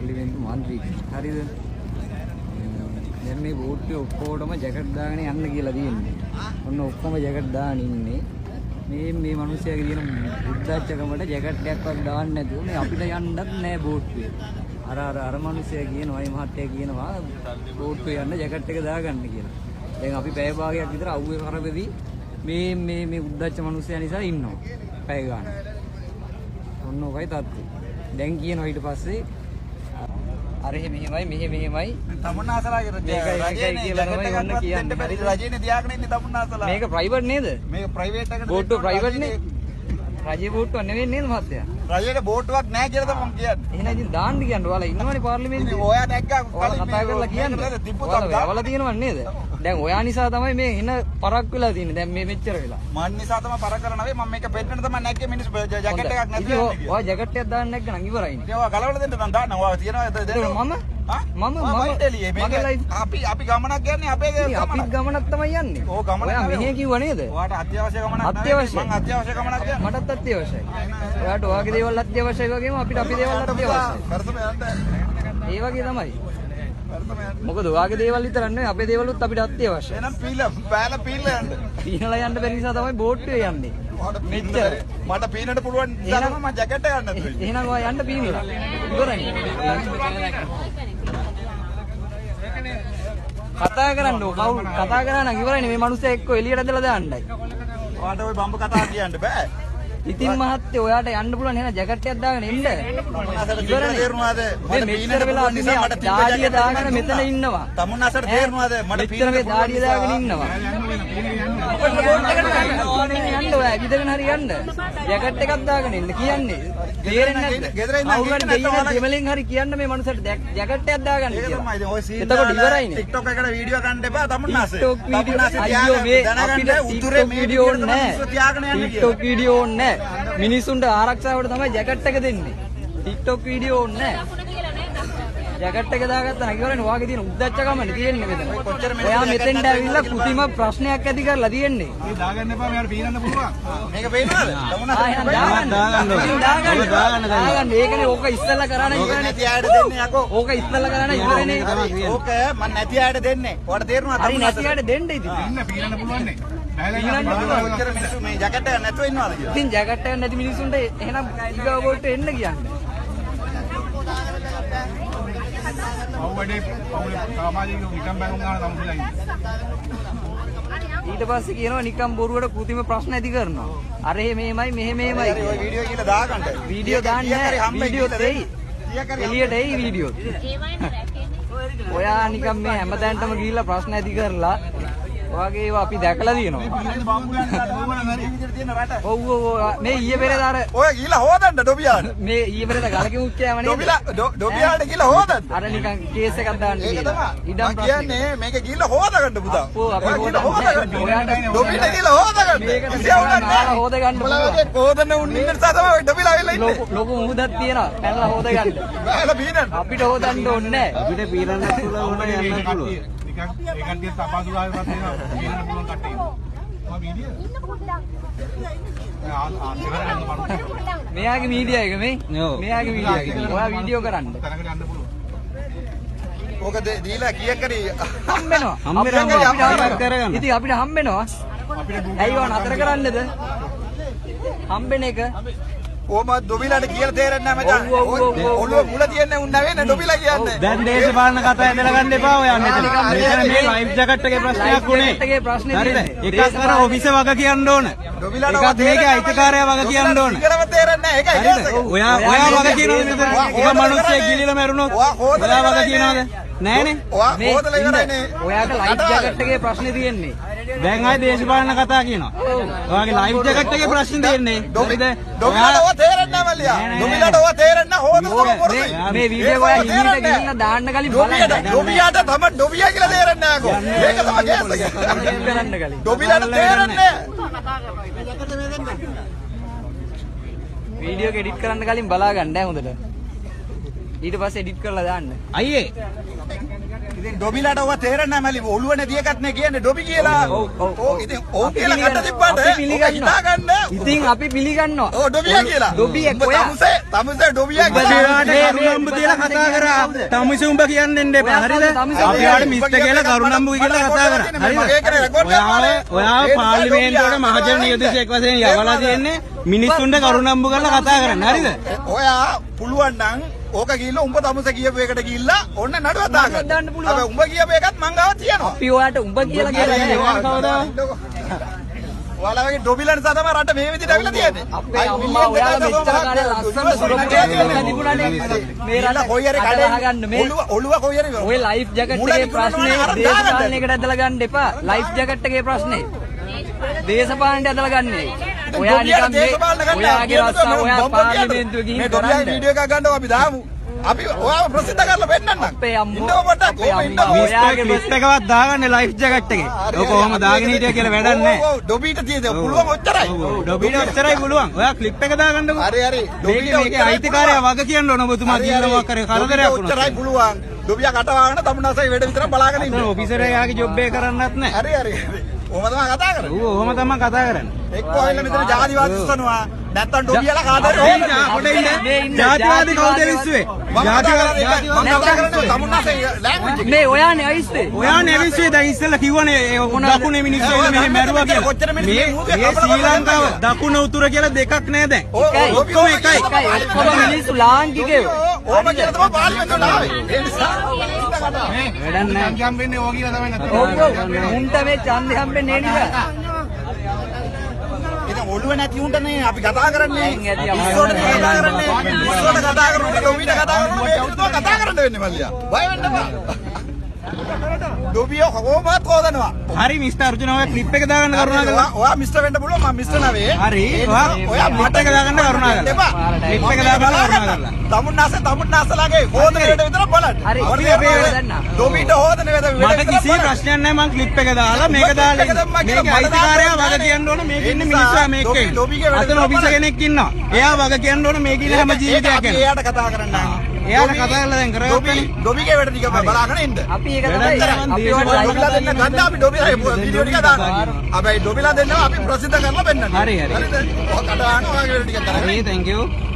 පාර්ලිමේන්තු මන්ත්‍රී කෙනෙක්. හරිද? දැන් මේ බෝට්ටුවේ ඔක්කොටම ජැකට් දාගෙන යන්න කියලා තියෙන්නේ. ඔන්න ඔක්කොම ජැකට් දාගෙන ඉන්නේ. මේ මේ මිනිස්සයාගේ තියෙන බුද්ධාච්චකමට ජැකට් එකක්වත් දාන්න නැතුව මේ අපිට යන්නත් නෑ බෝට්ටුවේ. අර අර අර මිනිස්සයා කියනවා, මේ මහත්තයා කියනවා බෝට්ටුවේ යන්න ජැකට් එක දාගන්න කියලා. දැන් අපි පැය භාගයක් විතර අවුවේ කරවෙවි මේ මේ මේ උද්දච්ච මිනිස්සයා නිසා ඉන්නවා. පැය ගානක්. ඔන්න ඔකයි තත්ත්වය. දැන් කියනවා ඊට පස්සේ අර එහෙ මෙහෙමයි මෙහෙ මෙහෙමයි තමුන්නාසලාගේ මේකයි කියලා තමයි ඔන්න කියන්නේ. රජේනේ තියාගෙන ඉන්නේ තමුන්නාසලා. මේක ප්‍රයිවට් නේද? මේක ප්‍රයිවට් එකට බෝට්ටුව ප්‍රයිවට් නේ. රජේ බෝට්ටුවක් නෙවෙයි නේද මහත්තයා? රජේට බෝට්ටුවක් නෑ කියලා තමයි මම කියන්නේ. එහෙනම් ඉතින් දාන්න කියන්න ඔයාලා ඉන්නවනේ පාර්ලිමේන්තුවේ. ඔයා නැග්ගා කලින් කතා කරලා කියන්න. ඔයාලා යවලා තියෙනව නේද? දැන් ඔයා නිසා තමයි මේ එන පරක් වෙලා තියෙන්නේ. දැන් මේ මෙච්චර වෙලා. මන් නිසා තමයි පරක් කරලා නෙවෙයි මම මේක පෙන්නන තමයි නැග්ගේ මිනිස්සු ජැකට් එකක් නැතුව යන්නේ කියලා. ඔයා ජැකට් එකක් දාන්න නැග්ගා නම් ඉවරයිනේ. ඉතින් ඔයා ගලවලා දෙන්න නම් දාන්න. ඔයා තියනවා දෙන්න. මම මම මම අපි අපි ගමනක් යන්නේ අපේ ගමනක්. අපි ගමනක් තමයි යන්නේ. ඔව් ගමනක්. ඔයා මෙහෙ කිව්වා නේද? ඔයාට අත්‍යවශ්‍ය ගමනක් අත්‍යවශ්‍යයි. මං අත්‍යවශ්‍ය ගමනක් යන්නේ. මටත් අත්‍යවශ්‍යයි. ඔයාට ඔයාගේ දේවල් අත්‍යවශ්‍යයි වගේම අපිට අපේ දේවල් අත්‍යවශ්‍යයි. කරතම යන්න. ඒ වගේ තමයි. මොකද ඔයාගේ දේවල් විතරක් නෙවෙයි අපේ දේවලුත් අපිට අත්‍යවශ්‍යයි. එහෙනම් පීලා බෑලා පීලා යන්න. පීනලා යන්න බැරි නිසා තමයි බෝට්ටුවේ යන්නේ. මෙච්චර. මට පීනන්න පුළුවන් නිසා තමයි මං ජැකට් එක ගන්න නැතුව ඉන්නේ. එහෙනම් ඔයා යන්න පීනලා. ඉවරයි. කතා කරන්න ඕ කවුරු කතා කරා නම් ඉවරයිනේ මේ මිනිස්සයා එක්ක එළියට ඇදලා දාන්නයි. ඔයාට ඔය බම්බ කතා කියන්න බෑ. ඉතින් මහත්තයෝ ඔයාට යන්න පුළුවන් එහෙනම් ජැකට් එකක් දාගෙන එන්න. ඉවරනේ. තේරුණාද? මට පීනන්න පුළුවන් නිසා මට තිබ්බ ජැකට් දාගෙන මෙතන ඉන්නවා. තමුන්නාසට තේරුණාද? මට පීනන්න මේ දාඩිය දාගෙන ඉන්නවා. යන්න ඔයා ඇවිදගෙන හරි යන්න. ජැකට් එකක් දාගෙන එන්න කියන්නේ. තේරෙන්නේ නැද්ද? ගෙදර ඉන්න අවුලන් දෙයියන් දෙමලෙන් හරි කියන්න මේ මනුස්සයට ජැකට් එකක් දාගන්න කියලා. ඒක තමයි ඉතින් ඔය සීන් එතකොට ඉවරයිනේ. TikTok එකට වීඩියෝ ගන්න එපා තමුන්නාසේ. TikTok video අයියෝ මේ අපිට උතුරේ මේ වීඩියෝ ඕනේ නෑ. තියාගෙන යන්න කියලා. TikTok video ඕනේ නෑ. මිනිසුන්ට ආරක්ෂාවට තමයි ජැකට් එක දෙන්නේ. TikTok video ඕනේ නෑ. ජැකට් එක දාගත්තා නම් ඉවරනේ. ඔයාගේ තියෙන උද්දච්චකමනේ තියෙන්නේ මෙතන. ඔයා මෙතෙන්ට ඇවිල්ලා කෘතිම ප්‍රශ්නයක් ඇති කරලා තියෙන්නේ. මේ දාගන්න එපා මෙයාට පීනන්න පුළුවන්. මේක පේනවද? දාගන්න දාගන්න දාගන්න. ඒකනේ ඕක ඉස්සෙල්ලා කරා නම් ඉවරනේ. නැති අයට දෙන්නේ යකෝ. ඕක ඉස්සෙල්ලා කරා නම් ඉවරනේ. ඕක මං නැති අයට දෙන්නේ. ඔයාට තේරුණාද? හරි නැති අයට දෙන්න ඉතින්. ඉන්න පීනන්න පුළුවන් නේ. කොච්චර මිනිස්සු මේ ජැකට් එක නැතුව ඉන්නවද කියලා. ඉතින් ජැකට් එක නැති මිනිස්සුන්ට එහෙනම් ඊගාව බෝට්ටු එන්න කියන්නේ. පව් වැඩේ පවුලේ සමාජික නිකන් බැනුම් ගන්න තමුසෙලා ඉන්නේ. ඊට පස්සේ කියනවා නිකන් බොරුවට කෘතිම ප්‍රශ්න ඇති කරනවා. අර එහෙ මෙහෙමයි මෙහෙ මෙහෙමයි. හරි ඔය වීඩියෝ කියලා දාගන්න. වීඩියෝ දාන්නේ නැහැ. වීඩියෝ දෙයි. එළියට එයි වීඩියෝ. ඔයා නිකන් මේ හැමතැනටම ගිහිල්ලා ප්‍රශ්න ඇති කරලා ඔයාගේ ඒවා අපි දැකලා තියෙනවා. ඔව් ඔව් මේ ඊයේ පෙරේද අර ඔය ගිහලා හොදන්න ඩොබියාට. මේ ඊයේ පෙරේද ගලකින් උච්චෑම නේද? ඩොබිලා ඩොබියාට ගිහලා හොදන්න. අර නිකන් කේස් එකක් දාන්න ඒක කියලා. තමයි. ඉඩම් මං කියන්නේ මේක ගිහලා හොදගන්න පුතා. අප්පෝ අපි ගිහලා හොදගන්න. ඔයාට ඩොබිට ගිහලා හොදගන්න. මේකට කිසි අවුලක් නෑ. හොදගන්න උඹලා වගේ හොදන උන් ඉන්න නිසා තමයි ඔය ඩොබිලා ආවිල්ලා ඉන්නේ. ලොකු ලොකු මුහුදක් තියෙනවා. පැනලා හොදගන්න. බෑලා පීනන්න. අපිට හොදන්න ඕනේ නෑ. අපිට පීනන්න පුළුවන් වුණා යන්න පුළුවන්. නිකන් ඒ කට්ටිය තපසුගාවේ පත් වෙනවා. පීනන්න පුළුවන් කට්ටිය ඉන්නවා. මම වීඩියෝ මෙයාගේ මීඩියා එක මේ. මෙයාගේ මීඩියා එක. ඔයා වීඩියෝ කරන්න. තැනකට යන්න පුළුවන්. ඕක දීලා කීයක් හරි හම්බ වෙනවා. හම්බ වෙනවා. ඉතින් අපිට හම්බ වෙනවා. ඇයි ඔයා නතර කරන්නේද? හම්බෙන එක කොහොමද ඩොබිලාට කියලා තේරෙන්නේ නැහැ මචං. ඔළුව මුල තියන්නේ උන් නෙවෙයි ඩොබිලා කියන්නේ. දැන් දේශපාලන කතා ඇදලා ගන්න එපා ඔයා මෙතන. මෙතන මේ ලයිෆ් ජැකට් එකේ ප්‍රශ්නයක් උනේ. එකේ ප්‍රශ්නේ තියෙන්නේ. එකක් අර ඔෆිස් වග කියන්න ඕන. ඩොබිලාට එකක් මේකේ අයිතිකාරයා වග කියන්න ඕන. සිංහලම තේරෙන්නේ නැහැ. ඒකයි කේස් එක. ඔයා ඔයා වග කියනවද මෙතන? එක මිනිස්සෙක් ගිලිලා මැරුණොත් ඔයා වග කියනවද? නෑනේ. ඔයා හොදලා ඉවරයිනේ. ඔයාට ලයිෆ් ජැකට් එකේ ප්‍රශ්නේ තියෙන්නේ. දැන් ආයේ දේශපාලන කතා කියනවා. ඔයාගේ ලයිෆ් ජැකට් එකේ ප්‍රශ්නේ තියෙන්නේ. හරිද? ඩොබිලාට ඔයා තේරෙන්නේ නැහැ මල්ලියා. ඩොබිලාට ඔයා තේරෙන්නේ නැහැ. හොදලා තමයි පොරොත්තු. මේ වීඩියෝ ඔයා හිමීට ගිහිල්ලා දාන්න කලින් බලන්න. ඩොබියාට තමයි ඩොබියා කියලා තේරෙන්නේ නැහැ කෝ. මේක තමයි කේස් එක. කරන්න කලින්. ඩොබිලාට තේරෙන්නේ නැහැ. වීඩියෝ එක එඩිට් කරන්න කලින් බලා ගන්න ඈ හොඳට. ඊට පස්සේ එඩිට් කරලා දාන්න. අයියේ ඉතින් ඩොබිලාට ඔව තේරෙන්නේ නැහැ මලි, ඔළුව නැති එකත් නේ කියන්නේ ඩොබි කියලා. ඔව් ඉතින් ඔව් කියලා කට තිබ්බට ඔක හිතා ගන්න. ඉතින් අපි පිළිගන්නවා. ඔව් ඩොබියා කියලා. ඩොබියා කොයා? තමුසේ ඩොබියා කියලා. කරුණම්බු තියලා කතා කරා. තමුසේ උඹ කියන්න එන්න එපා. හරිද? අපි ආවට මිස්ටර් කියලා කරුණම්බු කියලා කතා කරා. හරිද? ඔයා පාර්ලිමේන්තුවට මහජන නියෝජිතයෙක් වශයෙන් යවලා තියෙන්නේ මිනිස්සුන්ට කරුණම්බු කරලා කතා කරන්න. හරිද? ඔයා පුළුවන් නම් ඕක ගිහිල්ලා උඹ තමුසේ කියපු එකට ගිහිල්ලා ඔන්න නඩුවක් දාගන්න. හැබැයි උඹ කියපු එකත් මං ගාව තියෙනවා. අපි ඔයාට උඹ කියලා කියලා නෑ. ඔයාලා වගේ ඩොබිලා නිසා තමයි රට මේ විදිහට ඇවිල්ලා තියෙන්නේ. අපේ අම්මා ඔයාලා මෙච්චර කාලේ ලස්සන සුරපුරේ තිබුණානේ. මේ රට කොයි හරි කඩේ ගන්න මේ ඔළුව කොයි හරි ඔය ලයිෆ් ජැකට් එකේ ප්‍රශ්නේ දේශපාලනයකට ඇදලා ගන්න එපා. ලයිෆ් ජැකට් එකේ ප්‍රශ්නේ දේශපාලනයට ඇදලා ගන්නේ. ඔයා නිකන් මේ ඔයාගේ රස්සාව ඔයා පාර්ලිමේන්තුව ගිහින් මේ ඩොබියා වීඩියෝ එකක් ගන්නව අපි දාමු. අපි ඔයාව ප්‍රසිද්ධ කරලා පෙන්නන්නම්. අපේ අම්මෝ ඉන්නව පොඩ්ඩක් ඕම ඉන්නව. ඔයාගේ ලිස්ට් එකවත් දාගන්න ලයිෆ් ජැකට් එකේ. ඔක කොහොම දාගෙන හිටියා කියලා වැඩක් නැහැ. ඔව් ඩොබීට තියෙද පුළුවන් ඔච්චරයි. ඔව් ඩොබීට ඔච්චරයි පුළුවන්. ඔයා ක්ලිප් එක දාගන්නකෝ. හරි හරි. ඩොබීට මේකේ අයිතිකාරයා වග කියන්න ඕන ඔබතුමා කියලා මොකක් කරේ කරදරයක් වුණා. ඔච්චරයි පුළුවන්. ඩොබියා කට වහගෙන තමුන්නාසයි වැඩ විතර බලාගෙන ඉන්න. අතන ඔෆිසර් එයාගේ ජොබ් එක කරන්නත් නැහැ. හරි හරි. ඔහොම තමයි කතා කරන්නේ. ඔව් ඔහොම තමයි කතා කරන්නේ. එක්කෝ ඇවිල්ලා මෙතන ජාතිවාදී ඉස්සනවා. නැත්තම් ඩොබියලා කාටද හොයන්නේ. ජාතිවාදී කවුද විශ්ුවේ? ජාතිවාදී මම කතා කරන්නේ තමුන්නාසේ ලැන්ග්වේජ් එක. මේ ඔයානේ අවිස්සේ. ඔයානේ අවිස්සේ දැන් ඉස්සෙල්ලා කිව්වනේ දකුණේ මිනිස්සු ඇවිල්ලා මෙහෙ මැරුවා කියලා. මේ මේ ශ්‍රී ලංකාව දකුණ උතුර කියලා දෙකක් නෑ දැන්. ඔක්කොම එකයි. ඔක්කොම මිනිස්සු ලාංකිකයෝ. ඕම කියලා තමයි පාර්ලිමේන්තුවට ආවේ. ඒ නිසා වැඩක් නෑ. ඡන්දය හම්බෙන්නේ ඕක කියලා තමයි නැත්තම්. ඔව් ඔව්. උන්ට මේ ඡන්දය හම්බෙන්නේ ඒ නිසා. ඉතින් ඔළුව නැති උන්ට නේ අපි කතා කරන්නේ. ඉස්සෝට නේ කතා කරන්නේ. ඉස්සෝට කතා කරනකොට ඩොබිට කතා කරනකොට මේ විදිහට තමයි කතා කරන්න වෙන්නේ මල්ලියා. බය වෙන්න එපා. ඩොබියෝ කොහොමවත් හොදනවා. හරි මිස්ටර් අර්ජුන ඔයා ක්ලිප් එක දාගන්න කරුණා කරලා. ඔයා මිස්ටර් වෙන්න පුළුවන් මම මිස්ටර් නෙවෙයි. හරි ඔයා මට එක දාගන්න කරුණා කරලා. එපා. ක්ලිප් එක දාගන්න කරුණා කරලා. තමුන්නාසේ තමුන්නාසලාගේ හොදන වැඩ විතර බලන්න. හරි. ඩොබිට හොදන වැඩ විතර. මට කිසි ප්‍රශ්නයක් නැහැ මං ක්ලිප් එක දාලා මේක දාලා මේක අයිතිකාරයා වග කියන්න ඕන මේක ඉන්න මිනිස්සු මේකේ. අතන ඔෆිසර් කෙනෙක් ඉන්නවා. එයා වග කියන්න ඕන මේක ඉන්න හැම ජීවිතයක් ගැන. එයාට කතා කරන්න. එයාට කතා කරලා දැන් කරගත්තනේ. ඩොබිගේ වැඩ ටික බලාගෙන ඉන්න. අපි ඒක තමයි අපි ඩොබිලා දෙන්න ගන්න අපි ඩොබිලා වීඩියෝ ටික දානවා. හැබැයි ඩොබිලා දෙන්නව අපි ප්‍රසිද්ධ කරලා පෙන්නන්න. හරි හරි. හරිද? ඔය කට අහන ඔයාගේ වැඩ ටික කරගන්න. හරි thank you.